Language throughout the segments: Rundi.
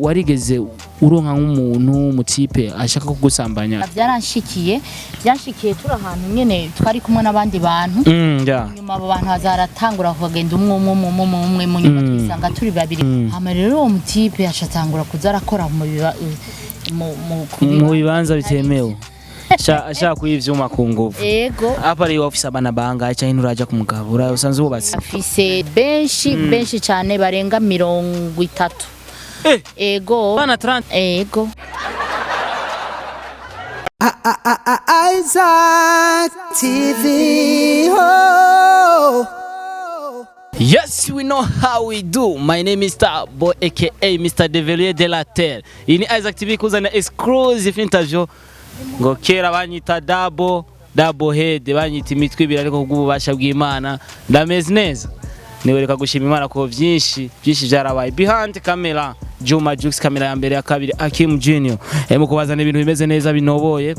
Warigeze uronka nk'umuntu mu type ashaka kugusambanya? Byaranshikiye, byanshikiye turi ahantu nyene, twari kumwe n'abandi bantu. Nyuma abo bantu hazaratangura kugenda umwe umwe umwe umwe umwe, mu nyuma twisanga turi babiri. Hama rero uwo mutipe acatangura kuza arakora mu mu bibanza bitemewe, ashaka kuba ivyuma ku nguvu. Ego. Apa ari office, abana bangahe, canke nturaja ku mugabo, usanzwe wubatse? Afise benshi, benshi cyane, barenga 30. Eh. Ego. Bana 30? Ego. Isaac TV. Oh. Yes, we know how we do. My name is Star Boy, aka Mr. Develier de la Terre. Iyi ni Isaac TV kuzana exclusive interview. Ngo kera banyita double head, banyita imitwe ibiri, ariko kubw'ububasha bw'Imana ndameze neza. Niwereka gushima Imana ko byinshi byinshi byarabaye. Behind camera Juma Jux, camera ya mbere, ya kabiri Akim Junior. Mu kubazana ibintu bimeze neza binoboye.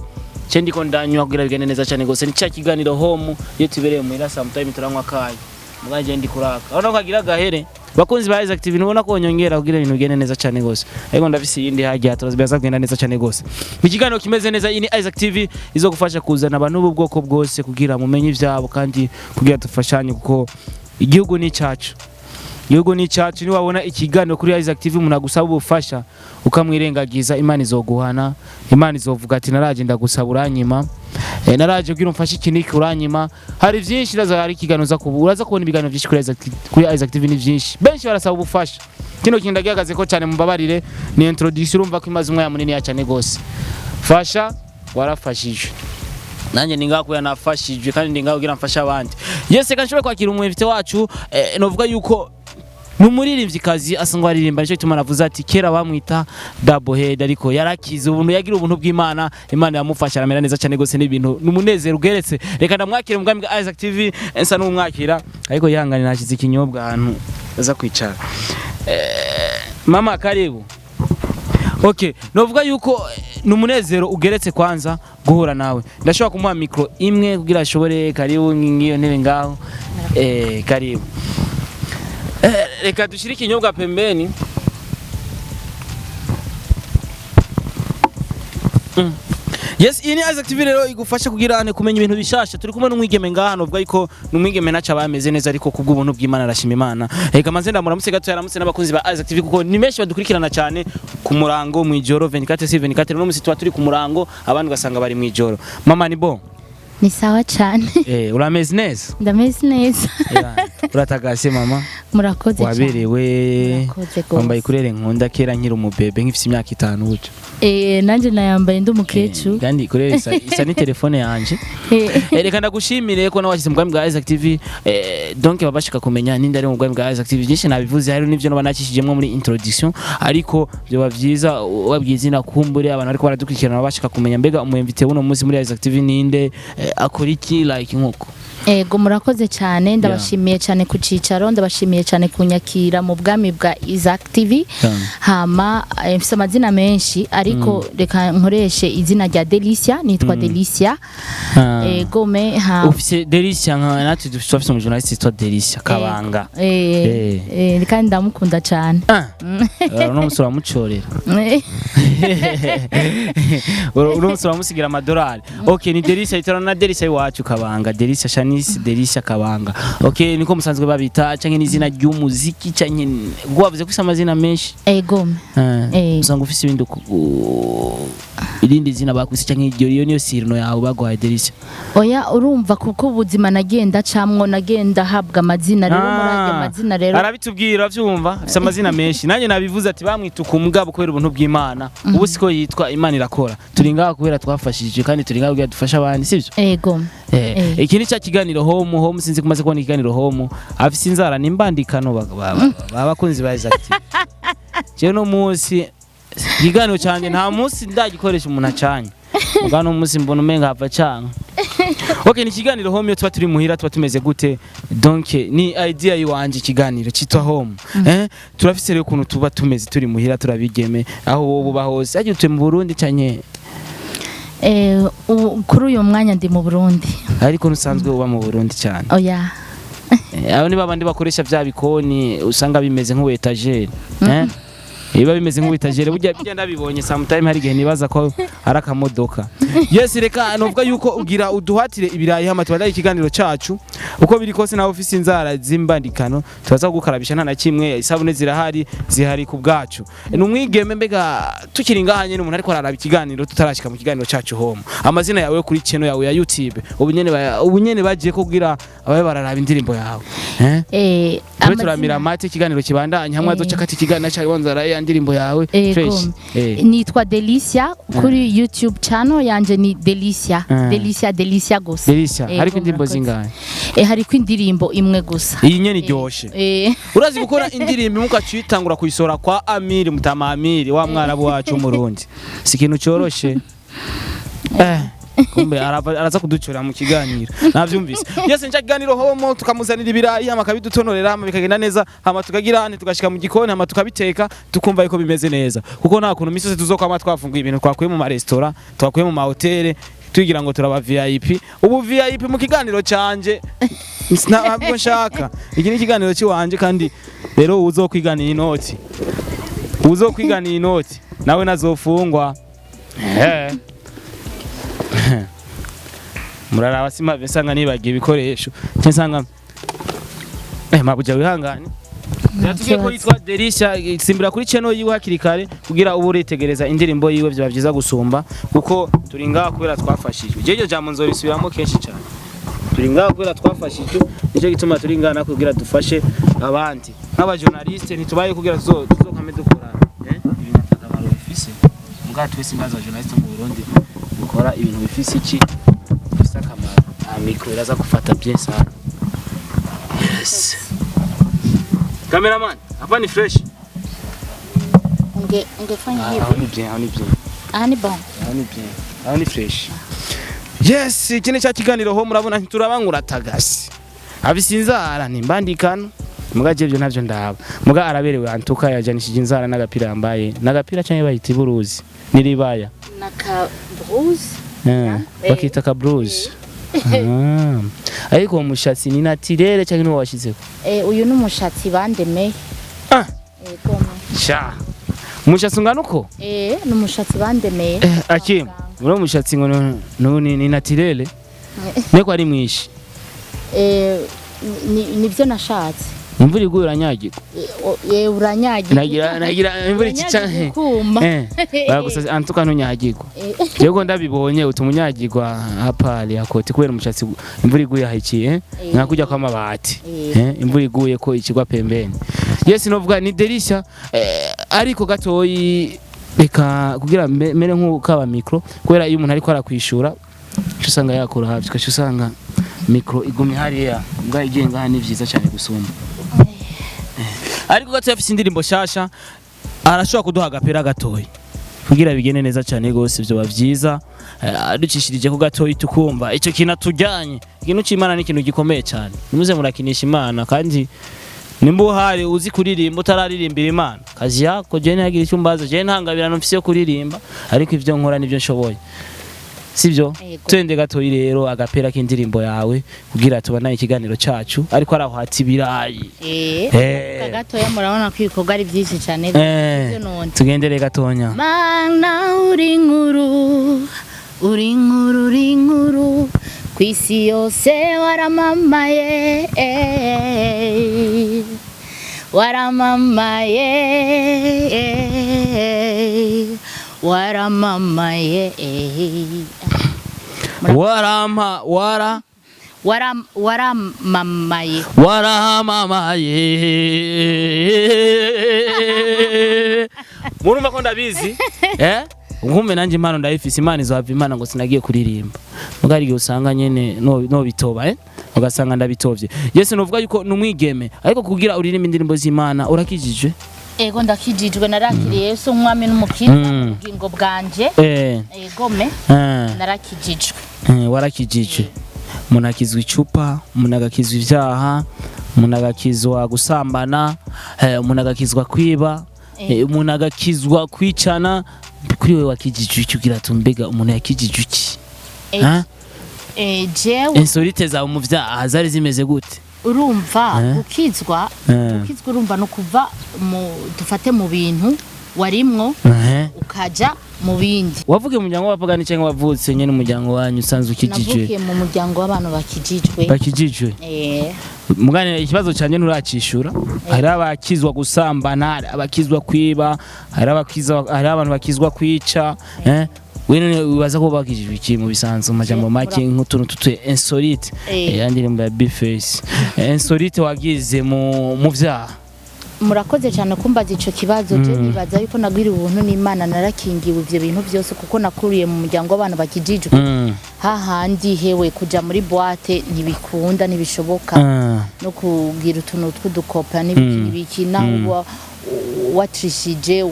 Ce ndiko ndanywa kugira bigende neza cyane gose. Ni cya kiganiro home, iyo tubereye muhira sometime turanywa kayi. Muganje ndi kuraka. Urabona ko agira gahere. Bakunzi ba Isaac TV, ntubona ko nyongera kugira ibintu bigende neza cyane gose. Ariko ndafise iyindi hagiye turazibaza kugenda neza cyane gose. Mu kiganiro kimeze neza, iyi ni Isaac TV izogufasha kuzana abantu b'ubwoko bwose kugira mumenye ivyabo kandi kugira dufashanye, kuko igihugu ni cyacu. Igihugu ni cyacu. Niwabona ikiganiro kuri Isaac TV, umuntu agusaba ubufasha ukamwirengagiza, Imana izoguhana. Imana izovuga ati: "Naraje ndagusaba uranyima, naraje kugira umfashe iki niki uranyima." Hari byinshi ndaza, hari ikiganiro uza kubu uraza kubona ibiganiro byinshi kuri Isaac TV, ni byinshi, benshi barasaba ubufasha. Kino kintu ndagihagaze ko cyane, mumbabarire, ni introduction, urumva ko imaze umwanya munini cyane gose. Fasha warafashijwe, nanjye ni ngaho kubera nafashijwe, kandi ndi ngaho kugira mfashe abandi. Yes, reka nshobore kwakira umu invité wacu. Novuga yuko ni umuririmvyikazi asanzwe aririmba, nicyo gituma navuze ati kera bamwita Double Head, ariko yarakize ubuntu, yagira ubuntu bw'Imana, Imana yamufasha aramera neza cyane gose, n'ibintu ni umunezero ugeretse. Reka ndamwakire mu bwami bwa Isaac TV, nsa n'umwakira, ariko yihangane, nashize ikinyobwa ahantu aza kwicara. Mama, karibu. Okay, novuga yuko ni umunezero ugeretse kwanza guhura nawe. Ndashobora kumuha micro imwe kugira ashobore. Karibu, ngiyo ntebe ngaho. Karibu. Reka dushire ikinyobwa pembeni. Yes, iyi ni Isaac TV rero igufasha kugira ane kumenya ibintu bishasha. Turi kumwe n'umwigeme ngaha, novuga yuko ni umwigeme naca bameze neza, ariko kubw'ubuntu bw'Imana arashima Imana. Reka manze ndamuramutse gato, yaramutse n'abakunzi ba Isaac TV, kuko ni benshi badukurikirana cyane ku murango, mu ijoro 24 sur 24. No musi tuba turi ku murango, abandi ugasanga bari mu ijoro. Mama, ni bon? Ni sawa cyane. Urameze neza? Ndameze neza. Yeah, uratagase mama. Murakoze cyane. Waberewe. Murakoze gose. Wambaye kurere nkunda kera nkiri umubebe, nkifise imyaka 5 gutyo. Nanjye nayambaye ndi umukecuru. Kandi kurere isa ni telefone yanje. Reka ndagushimire ko nawe washyize mu bwami bwa Isaac TV. Donc babashika kumenya ninde ari mu bwami bwa Isaac TV. Byinshi nabivuze, hari n'ivyo noba nakishijemwo muri introduction, ariko byoba byiza ubabwiye izina, kumbure abantu ariko baradukurikirana babashika kumenya mbega umu invité w'uno munsi muri Isaac TV ninde, akora iki, like nkuko. Ego, murakoze cyane, ndabashimiye cyane ku cicaro, ndabashimiye cyane kunyakira mu bwami bwa Isaac TV. Hama mfise amazina menshi, ariko reka nkoreshe izina rya Delicia, nitwa Delicia. Ego me ha. Ufise Delicia nka natwe dufise umu journaliste yitwa Delicia Kabanga. Kandi ndamukunda cyane. Ah, uno musi uramucorera, uno musi uramusigira amadolari. Okay, ni Delicia itora na Delicia iwacu Kabanga, Delicia Shanice, Delicia Kabanga. Okay, niko musanzwe babita canke n'izina ry'umuziki, canke ubwo wavuze ko ufise amazina menshi? Ego. Usanga ufise ibindi irindi zina bakwise, canke iryo iyo niyo surnom yawe baguhaye, Delicia? Oya, urumva kuko ubuzima nagenda camwo, nagenda habwa amazina, rero muri ayo mazina rero. Arabitubwira, avyumva afise amazina menshi. Nanjye nabivuze ati bamwita ukumugabo, kubera ubuntu bw'Imana ubu siko yitwa. Imana irakora. Turi ngaha kubera twafashije, kandi turi ngaha kugira dufashe abandi, sivyo? Ego. Iki ni cya kiganiro home. Home, sinzi kumaze kubona ikiganiro home. Afise inzara nimbandikano babakunzi ba Isaac TV. Jewe no munsi ikiganiro cyanjye nta munsi ndagikoresha umuntu acanye, muga no munsi mbona umenga hava canka. Okay, ni ikiganiro home. Iyo tuba turi muhira tuba tumeze gute? Donc ni idea yiwanje, ikiganiro cyitwa home. Turafise rero ukuntu tuba tumeze turi muhira, turabigeme aho wowe uba hose. Agiye utuye mu Burundi canke? Kuri uyu mwanya ndi mu Burundi. Ariko ntusanzwe uba mu Burundi cyane? Oya. Abo ni babandi bakoresha vya bikoni usanga bimeze nk'ubu étagère. Biba bimeze nk'ubitajere burya bijya ndabibonye sometime, hari igihe nibaza ko ari akamodoka. Yes, reka novuga yuko ugira uduhatire ibirayi, hama tubandanye ikiganiro cacu. Uko biri kose nawe ufise inzara z'imbandikano, turaza kugukarabisha, nta na kimwe, isabune zirahari, zihari ku bwacu. Ni umwigeme. Mbega tukiri ngaha nyene, umuntu ariko araraba ikiganiro, tutarashika mu kiganiro cacu home, amazina yawe yo kuri channel yawe ya YouTube, ubu nyene bagiye kugira ababe bararaba indirimbo yawe, eh? Tube turamira amate, ikiganiro kibandanye hamwe, azoca kati ikiganiro cyawe banza ya ndirimbo yawe. Ego. Fresh. Nitwa Delicia kuri YouTube channel yanje, ni Delicia. Delicia, Delicia gusa. Delicia. Ego, Hariko indirimbo murakoze. zingahe? Hariko indirimbo imwe gusa. Iyi nyene iryoshe. Urazi gukora indirimbo mukacitangura kuyisora kwa Amiri Mutama, Amiri wa mwarabu wacu w'Umurundi, si ikintu cyoroshe. Kumbe araza kuducura mu kiganiro, navyumvise. Yes, nca kiganiro homo, tukamuzanira ibirayi, hama akabidutonorera, hama bikagenda neza, hama tukagira hane, tugashika mu gikoni, hama tukabiteka, tukumva yuko bimeze neza, kuko nta kuntu misi yose tuzokwama twafunguye ibintu twakuye mu maresitora, twakuye mu mahoteli, tugira ngo turaba VIP. Ubu VIP mu kiganiro canje ntabwo nshaka. Iki ni ikiganiro cy'iwanje, kandi rero uzokwiganira inoti, uzokwiganira inoti nawe nazofungwa. Muraraba simave nsanga nibagiye ibikoresho, nce nsanga mabuja wihangane. Yatubwiye ko yitwa Derisha. Simbira kuri channel yiwe hakiri kare kugira ubu uritegereza indirimbo yiwe, byaba byiza gusumba, kuko turi ngaha kubera twafashijwe. Jewe iryo jambo nzorisubiramo kenshi cyane: turi ngaha kubera twafashijwe. Nicyo gituma turi ngaha natwe kugira dufashe abandi nk'abajournaliste. Ntitubaye kugira tuzokame dukora ibintu akamaro bifise. Muga twese ndaza journaliste mu Burundi dukora ibintu bifise iki, bifise akamaro. Micro iraza gufata bien sana. Yes, cameraman, hapa ni fresh. Ungefanya Ah, hivi. aho ni bien, aho ni bien. Aha ni bon. Aho ni bien, aho ni fresh. Yes, iki ni cya kiganiro ho murabona ntiturabangura tagasi, afise inzara nimbandikano. Muga je ibyo ntavyo ndaba, muga araberewe antuka, yajanishije inzara n'agapira yambaye, n'agapira canke bayita iburuzi n'iribaya? Naka blouse. Bakita ka blouse. Ah. Ariko uwo mushatsi ni naturel canke niwo washizeko? Uyu ni umushatsi bandemeye. Ah. Ego. Sha, umushatsi ungana uko? Ni umushatsi bandemeye. Akim, uriya mushatsi ngo ni naturel niko ari mwinshi? Nibyo nashatse. Imvura iguye uranyagirwa? Uranyagira. Nagira imvura ikica. Uranyagira ukuma. Bagusa antuka ntunyagirwa. Yego, ndabibonye utuma unyagirwa hapari akoti kubera umushatsi, imvura iguye ahikiye. Nka kujya kw'amabati. Imvura iguye ko ikigwa pembeni. Yes, novuga ni Derisha. Ariko gatoyi reka kugira mere nk'ukaba micro, kubera iyo umuntu ariko arakwishura uca usanga yakora hafi, ugaca usanga micro igumye hariya, mbwa igiye ngaha ni vyiza cyane gusumba. Ariko gato afise indirimbo shasha, arashobora kuduha agapira gatoyi kugira bigende neza cyane gose, byoba byiza aducishirije ko gatoyi tukumva icyo kintu atujyanye. Ikintu cy'Imana ni ikintu gikomeye cyane, nimuze murakinisha Imana. Kandi nimba uhari uzi kuririmba utararirimbira Imana, kazi yako. Je ntihagira icyo umbaza, je ntangabirano mfise yo kuririmba, ariko ivyo nkora nivyo nshoboye, sibyo? Yego. Twende gatoyi rero agapera k'indirimbo yawe kugira tubandanye ikiganiro cacu, ariko araho hati ibirayi. Gatoya murabona ko ibikorwa ari byinshi cyane. Ibyo none. Tugendere gatonya. Mana uri nkuru, uri nkuru, uri nkuru ku isi yose, waramamaye, waramamaye, waramamaye. Warampa wara Waramamaye. Waramamaye. Murumva ko ndabizi, nkumbe nanjye impano ndayifise. Imana izohava Imana ngo sinagiye kuririmba, muga hari igihe usanga nyene no bitoba, ugasanga ndabitovye. Yesu, novuga yuko ni umwigeme, ariko kugira uririmba indirimbo z'Imana urakijijwe? Ego, ndakijijwe, narakiriye Yesu umwami n'umukiza ubugingo bwanje. Egome. Narakijijwe. Warakijijwe. Umuntu akizwa icupa, umuntu agakizwa ibyaha, umuntu agakizwa gusambana, umuntu agakizwa kwiba, umuntu agakizwa kwicana. Kuri wewe wakijijwe iki? Ugira ati mbega umuntu yakijijwe iki? Ha? Jewe Insolite zawe mu vyaha zari zimeze gute? Urumva, gukizwa, gukizwa urumva no kuva mu, dufate mu bintu Warimwo Ehe. ukaja mu bindi. Wavukiye mu muryango w'abapagani cyangwa wavutse nyene umuryango wanyu usanzwe ukijijwe? Navukiye mu muryango w'abantu bakijijwe. Bakijijwe. Eh. Mugane ikibazo cyanjye nturacishura. Hari abakizwa gusambana, hari abakizwa kwiba, hari abantu bakizwa kwica, eh? We none wibaza ko bakijijwe iki mu bisanzwe, mu majambo make, nk'utuntu tutu insolite? Ya ndirimbo ya Bface, insolite wagize mu vyaha. Murakoze cyane kumbaza ico kibazo. Je nibaza yuko nagwiriwe ubuntu n'Imana, narakingiwe ivyo bintu byose kuko nakuriye mu muryango w'abantu bakijijwe, hahandi hewe kuja muri boîte ntibikunda, ntibishoboka, no kugira utuntu tw'udukopa n'ibiki n'ibiki, naho uba watrishije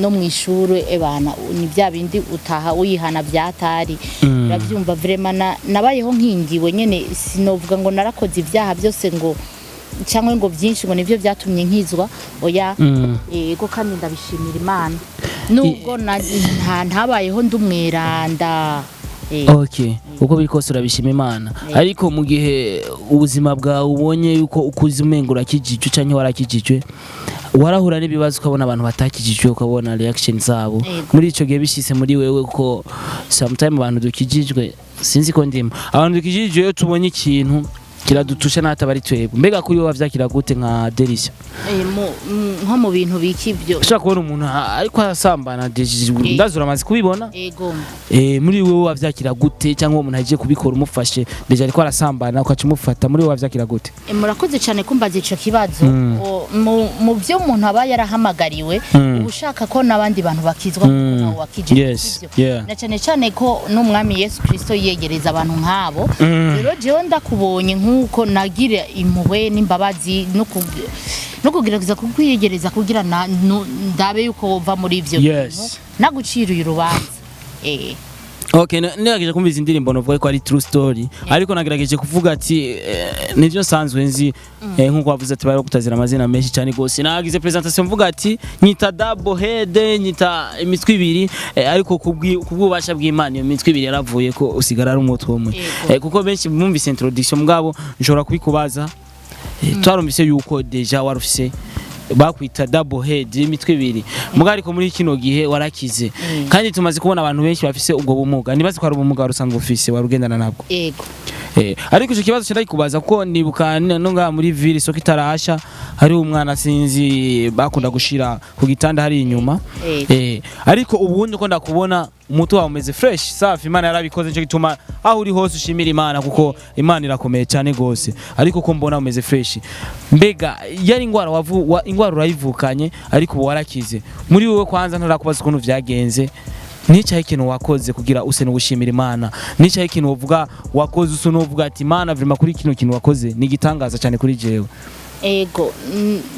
no mu ishure, ebana ni bya bindi utaha uyihana byatari. Urabyumva, vraiment nabayeho nkingiwe nyene. Sinovuga ngo narakoze ibyaha byose ngo cyangwa ngo byinshi ngo nivyo byatumye nkizwa, oya. Yego, kandi ndabishimira Imana nubwo ntabayeho ndumweranda. Okay, uko biri kose urabishima Imana, ariko mu gihe ubuzima bwawe ubonye yuko ukuze umengo urakijijwe canke warakijijwe, warahura n'ibibazo ukabona abantu batakijijwe, ukabona reaction zabo. Muri ico gihe bishitse muri wewe, kuko sometime abantu dukijijwe, sinzi ko ndimo, abantu dukijijwe iyo tubonye ikintu kiradutusha n'ataba ari twebwe, mbega kuri wowe wavyakira gute nka Delicia? Nko mu bintu biki ibyo? Ushobora kubona umuntu ariko arasambana, ndazi uramaze kubibona. Ego. Muri wewe wavyakira gute? Cyangwa uwo muntu agiye kubikora umufashe déjà ariko arasambana, ukaca umufata, muri wewe wavyakira gute? Murakoze cyane kumbaza ico kibazo. Mu byo umuntu aba yarahamagariwe, uba ushaka ko n'abandi bantu bakizwa kuko nawe wakijijwe, sivyo? Na cyane cyane ko n'umwami Yesu Kristo yiyegereza abantu nk'abo. Rero jewe ndakubonye nk'uko nagira impuhwe n'imbabazi no kugerageza kukwiyegereza kugira ndabe yuko wova muri ivyo bintu, naguciriye urubanza. Okay, nagerageje kumva izi ndirimbo, novuga ko ari true story, ariko nagerageje kuvuga ati nivyo nsanzwe nzi, nkuko wavuze ati bari kutazira amazina menshi cyane gose. Nagize presentation mvuga ati nyita double head, nyita imitwe ibiri, ariko kubw'ububasha bw'Imana iyo mitwe ibiri yaravuye ko usigara ari umutwe umwe. Kuko benshi bumvise introduction mugabo nshobora kubikubaza. Twarumvise yuko déjà warufise bakwita double head, imitwe ibiri, muga ariko muri kino gihe warakize, kandi tumaze kubona abantu benshi bafise ubwo bumuga. Nibaze ko ari ubumuga wari usanzwe ufise, wari ugendana nabwo. Ego. Ariko ico kibazo ndakikubaza ko nibuka no ngaha muri ville isoko itarasha, hari umwana sinzi bakunda gushira ku gitanda hari inyuma. Ariko ubundi ko ndakubona umutwe wawe umeze fresh, safi, Imana yarabikoze, nico gituma aho uri hose ushimira Imana kuko Imana irakomeye cyane gose. Ariko ko mbona umeze fresh, mbega yari ingwara ingwara urayivukanye, ariko ubu warakize. Muri wowe kwanza ntarakubaza ukuntu vyagenze, nicaye ikintu wakoze kugira use no gushimira Imana, nicaye ikintu uvuga wakoze use no uvuga ati Imana vraiment kuri kino kintu wakoze ni igitangaza cyane kuri jewe? Ego,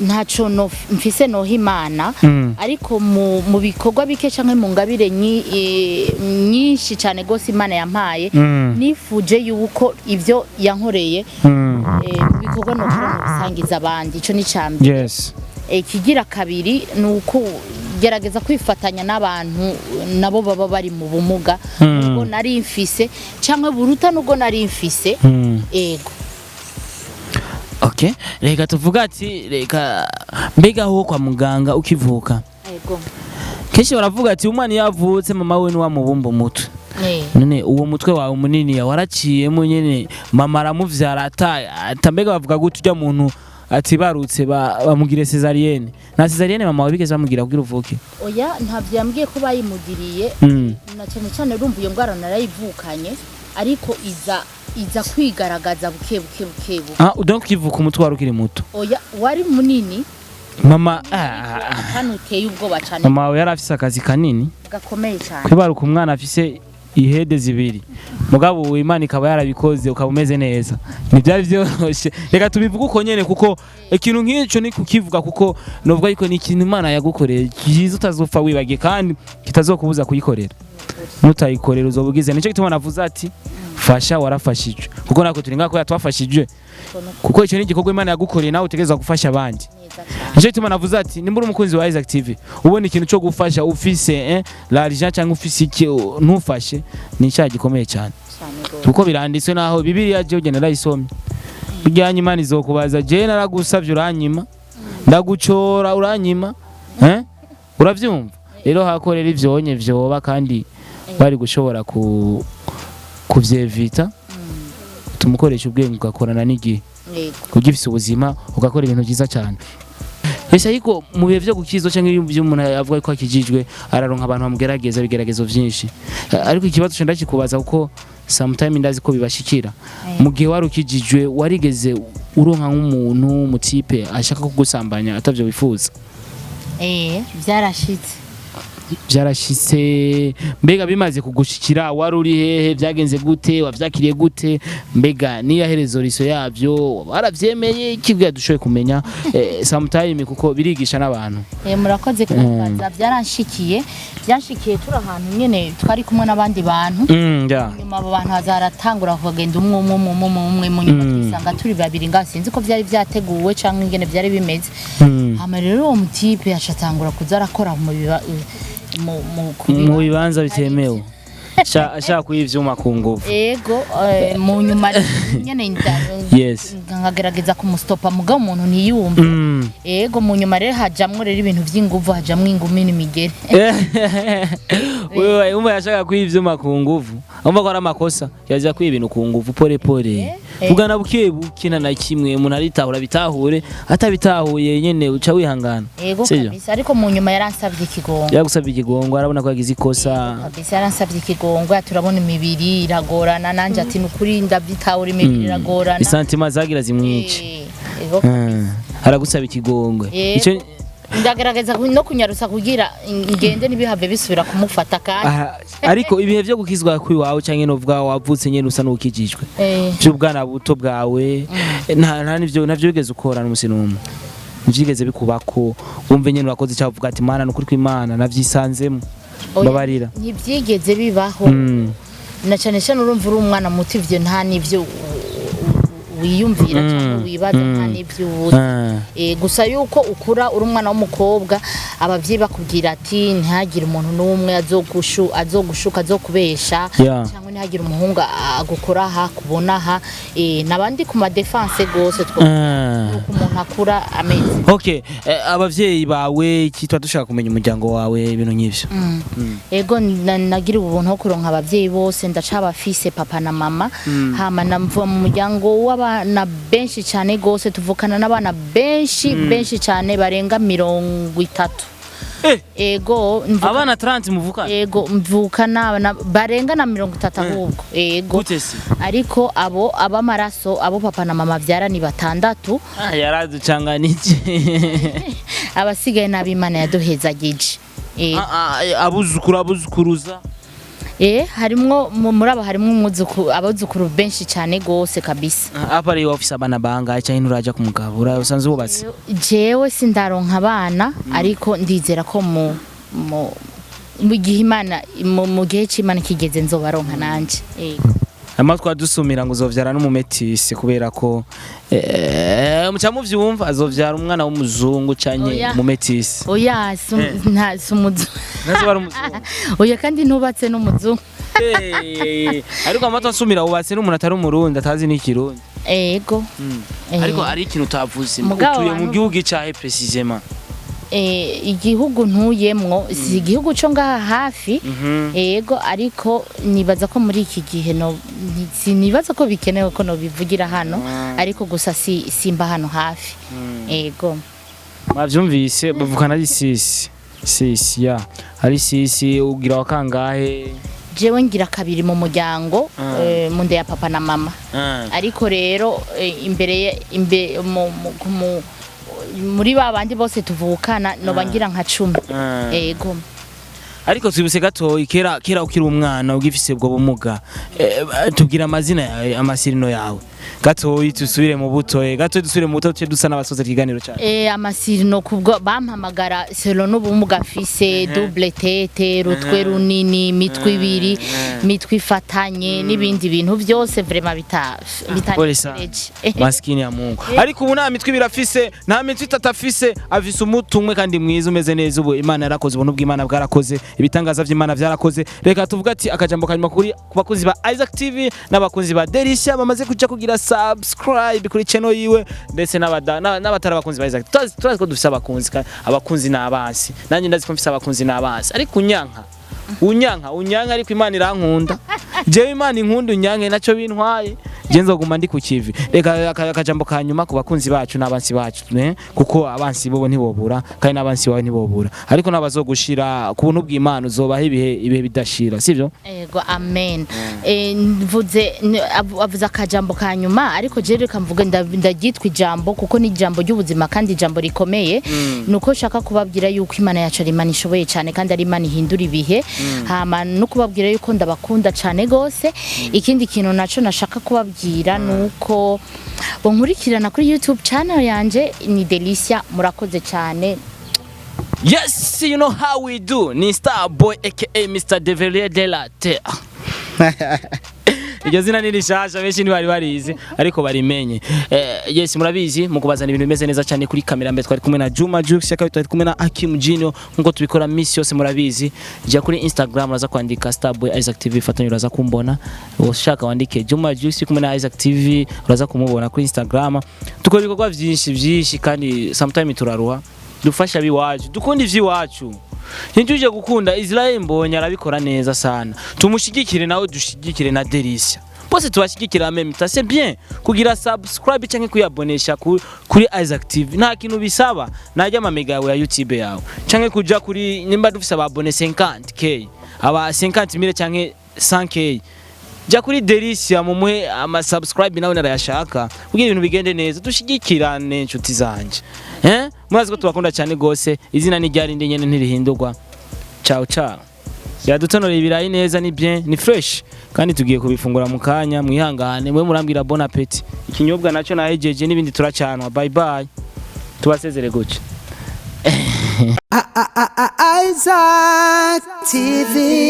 ntaco no mfise noha Imana, ariko mu bikorwa bike canke mu ngabire nyinshi cyane gose Imana yampaye, nifuje yuko ivyo yankoreye, mu bikorwa nokora mu bisangiza abandi. Ico ni ca mbere. Ikigira kabiri ni uko gerageza kwifatanya n'abantu nabo baba bari mu bumuga ubwo nari mfise canke buruta nubwo nari mfise. Ego. Okay, reka tuvuga ati reka mbega aho kwa muganga ukivuka, kenshi baravuga ati umwana iyo avutse mama we niwamubumba umutwe. None uwo mutwe wawe munini waraciyemo nyene mama aramuvyara ata mbega bavuga gute ujya muntu atibarutse bamugire césarienne? Nta césarienne mama wawe bigeze bamugira kugira uvuke? Oya, ntabyo yambwiye ko bayimugiriye. Na cyane cyane urumva iyo ndwara narayivukanye, ariko iza kwigaragaza buke buke buke buke. Ah, donc ukivuka umutwe wari ukiri muto? Oya, wari munini. Mama ah, kandi uteye ubwoba cyane. Mama wawe yari afise akazi kanini. Gakomeye cyane. Kwibaruka umwana afise ihede zibiri, mugabo uwo Imana ikaba yarabikoze ukaba umeze neza, ntibyari byoroshe. Reka tubivuge uko nyene, kuko ikintu nk'ico ni kukivuga, kuko novuga yuko ni ikintu Imana yagukoreye cyiza utazopfa wibagiye kandi kitazokubuza kuyikorera. Nutayikorera uzoba ugize. Nicyo gituma navuze ati fasha warafashijwe, kuko natwe turi ngaho kubera twafashijwe, kuko icyo ni igikorwa Imana yagukoreye, nawe utegerezwa gufasha abandi. Neza cyane. Nicyo gituma navuze ati nimba uri umukunzi wa Isaac TV, ubona ikintu cyo gufasha, ufise l'argent cyangwa ufise iki, ntufashe, ni icyaha gikomeye cyane. Cyane rwose. Kuko biranditswe naho Bibiliya je ugenda narayisomye, burya Imana izokubaza: je naragusavye uranyima, ndagucora uranyima, eh? Uravyumva rero, hakorera ivyonye vyoba kandi bari gushobora kuvyevita. Tumukoresha ubwenge, ugakorana n'igihe, ugifise ubuzima, ugakora ibintu byiza cyane. Ese ariko mu bihe vyo gukizwa, cyangwa iyo umuntu avuga ko akijijwe, araronka abantu bamugerageza ibigeragezo vyinshi. Ariko ikibazo cyo ndakikubaza kuko sometime ndazi ko bibashikira. Mu gihe wari ukijijwe, warigeze uronka nk'umuntu mutipe ashaka kugusambanya atavyo wifuza? Eh, byarashitse. Byarashitse. Mbega bimaze kugushikira wari uri hehe? Byagenze gute? Wavyakiriye gute? Mbega niya herezo riso yavyo waravyemeye? Ikibwira dushoboye kumenya sometime, kuko birigisha n'abantu. Eh, murakoze kumbaza. Byaranshikiye, byanshikiye turi ahantu nyene, twari kumwe n'abandi bantu. Nyuma abo bantu hazaratangura kugenda umwe umwe umwe umwe umwe, mu nyuma twisanga turi babiri ngaho. Sinzi ko byari byateguwe canke ingene byari bimeze. Hama rero uwo mutipe acatangura kuza arakora mu biba mu mu ku mu bibanza bitemewe, ashaka kuyiba ivyuma ku nguvu. Ego, mu nyuma nyene nkagerageza kumustopa, mugabo umuntu ntiyumve. Ego, mu nyuma rero hajamwo rero ibintu vy'inguvu, hajamwo ingumi n'imigere. Wewe umva, yashaka kwiba ivyuma ku nguvu. Umva ko ari amakosa, yaza kwiba ibintu ku nguvu pole pole. Ugana buke buke, nta na kimwe umuntu aritahura, bitahure atabitahuye nyene uca wihangana. Ego. Sivyo? Kabisa, ariko mu nyuma yaransavye ikigongo. Yagusabye ikigongo, arabona ko yagize ikosa. Kabisa, yaransavye ikigongo. Turabona imibiri iragorana, nanje ati nukuri ndavyitahura, imibiri iragorana. Isantima zagira zimwice. Ego. Aragusaba ikigongwe. Yego. Ico Ndagerageza no kunyarusa kugira ngende ntibihave bisubira kumufata kandi. Aha, ariko ibihe vyo gukizwa kwiwawe, canke novuga wavutse nyene usa n'ukijijwe, vy'ubwana buto bwawe, nta nivyo ntavyo wigeze ukora n'umusi n'umwe? Ntivyigeze bikubako wumve nyene urakoze icyaha, uvuga ati: "Mana, nukuri kw'Imana navyisanzemo, Oya, mbabarira"? Ntibyigeze bibaho. Na cyane cyane urumva uri umwana muto, ivyo nta n'ivyo wiyumvira cyangwa wibaza, nta n'ivyo ubuze. Gusa yuko ukura uri umwana w'umukobwa, abavyeyi bakubwira ati ntihagire umuntu n'umwe azogushuka, azokubesha, cyangwa ntihagire umuhungu agukora aha, kubona aha. Nabandi ku ma défense gose two uko umuntu akura ameze. Okay, abavyeyi bawe, kitwa dushaka kumenya umuryango wawe, ibintu nk'ivyo. Ego, nagira ubuntu bwo kuronka abavyeyi bose, ndacabafise, papa na mama. Hama namva mu muryango w'abana benshi cyane gose, tuvukana n'abana benshi benshi cyane, barenga 30. Ego, Abana 30 muvukana? Ego, mvukana abana barenga na 30 ahubwo, ego. Gute se? Ariko abo ab'amaraso, abo papa na mama byara, ni batandatu. Ah, yaraducanganije. Abasigaye n'ab'Imana yaduhezagije. Ego. Ah, ah, abuzukuru, abuzukuruza? Harimwo muri abo harimwo abuzukuru benshi cyane gose kabisa. Apa rero wafise abana bangahe, canke nturaja ku mugabo, usanzwe wubatse? Jewe sindaronka abana, ariko ndizera ko mu gihe Imana mu gihe c'Imana kigeze nzobaronka nanje. Yego. Ama twadusumira ngo uzovyara n'umumetisi, kubera ko muca muvyumva, azovyara umwana w'umuzungu canke Oya. umumetisi. Oya, nta si umuzungu. Ntazoba ari umuzungu? Oya, kandi ntubatse n'umuzungu. Ariko amatwi asumira wubatse n'umuntu atari umurundi, atazi n'ikirundi. Ego. Ariko ari ikintu utavuze. Mugabo Utuye mu gihugu icahe précisément? Igihugu ntuyemwo si igihugu co ngaha hafi. Ego, ariko nibaza ko muri iki gihe no sinibaza ko bikenewe ko nobivugira hano, ariko gusa si simba hano hafi, ego. Mwavyumvise, bavukana ari six, six ya ari six. Ugira wa kangahe? Jewe ngira kabiri mu muryango, mu nda ya papa na mama. Ariko rero imbere imbe mu, mu, mu, muri ba bandi bose tuvukana, noba ngira nka 10, ego. Ariko twibutse gatoyi, kera kera ukiri umwana, ugifise ubwo bumuga, tubwira amazina yawe, amasirino yawe gatoyi, tusubire mu buto, gatoyi dusubire mu buto, tuce dusa n'abasoza ikiganiro cyacu. Amasirino kubwo bampamagara selon n'ubumuga mfise: double tête, rutwe runini, imitwe ibiri, mitwe ifatanye, n'ibindi bintu byose vraiment Pole sana. bitanejeje. Maskini ya Mungu. Ariko ubu nta mitwe ibiri afise, nta mitwe itatu afise, afise umuti umwe kandi mwiza umeze neza. Ubu Imana yarakoze, ubuntu bw'Imana bwarakoze, ibitangaza by'Imana byarakoze. Reka tuvuga ati akajambo kanyuma kuri ku bakunzi ba Isaac TV n'abakunzi ba Derisha bamaze kuja kugira. kugira subscribe kuri channel yiwe, ndetse n'abatari abakunzi ba Isaac. Turazi ko dufise abakunzi, kandi abakunzi n'abansi. Nanjye ndazi ko mfise abakunzi n'abansi, ariko unyanka, unyanka, unyanka, ariko Imana irankunda. Jewe Imana inkunda, unyanke naco bintwaye, je nzoguma ndi ku kivi. Reka akajambo ka nyuma ku bakunzi bacu n'abansi bacu, ne? Kuko abansi bobo ntibobura, kandi n'abansi bawe ntibobura, ariko n'abazogushira ku buntu bw'Imana uzobaha ibihe bidashira, sivyo? Ego, amen. Mvuze avuze akajambo ka nyuma, ariko je reka mvuge, ndaryitwa ijambo kuko ni ijambo ry'ubuzima kandi ijambo rikomeye. Nuko nshaka kubabwira yuko Imana yacu ari Imana ishoboye cyane kandi ari Imana ihindura ibihe. Hama no kubabwira yuko ndabakunda cyane gose. Ikindi kintu naco nashaka kubabwira nuko bonkurikirana kuri YouTube channel yanje ni Delicia. Murakoze cyane. Yes, you know how we do. Ni Star Boy aka Mr. Develier de la Terre. Iryo zina ni rishasha, benshi ntibari barizi, ariko barimenye. Yes, murabizi mu kubazana ibintu bimeze neza cyane. Kuri kamera mbere twari kumwe na Juma Jux, yakaba twari kumwe na Akim Junior, nkuko tubikora misi yose murabizi. Jya kuri Instagram, uraza kwandika Star Boy Isaac TV, fatanya uraza kumbona. Ushaka wandike Juma Jux kumwe na Isaac TV, uraza kumubona kuri Instagram. Dukora ibikorwa byinshi byinshi kandi sometimes turaruha. Dufasha abiwacu, dukunda ivy'iwacu, ntituje gukunda. Israel Mbonye arabikora neza sana, tumushigikire nawe, dushigikire na Delicia, bose tubashigikira. Même temps, c'est bien kugira subscribe canke kuyabonesha kuri Isaac TV, nta kintu bisaba, najya amamega yawe ya YouTube yawe, canke kuja kuri nimba dufise aba abonnés 50K, aba 50 mille canke 100K, jya kuri Delicia mumuhe ama subscribe, nawe narayashaka kugira ibintu bigende neza. Dushigikirane, inshuti zanje. Murazi ko tubakunda cyane gose. Izina ni ryari ndi nyene, ntirihindurwa. Ciao ciao. Yadutonoreye ibirayi neza, ni bien, ni fresh, kandi tugiye kubifungura mu kanya. Mwihangane mwe, murambwira bon appétit. Ikinyobwa nacyo nahejeje n'ibindi turacanwa. Bye bye, tubasezere gutya. Isaac TV.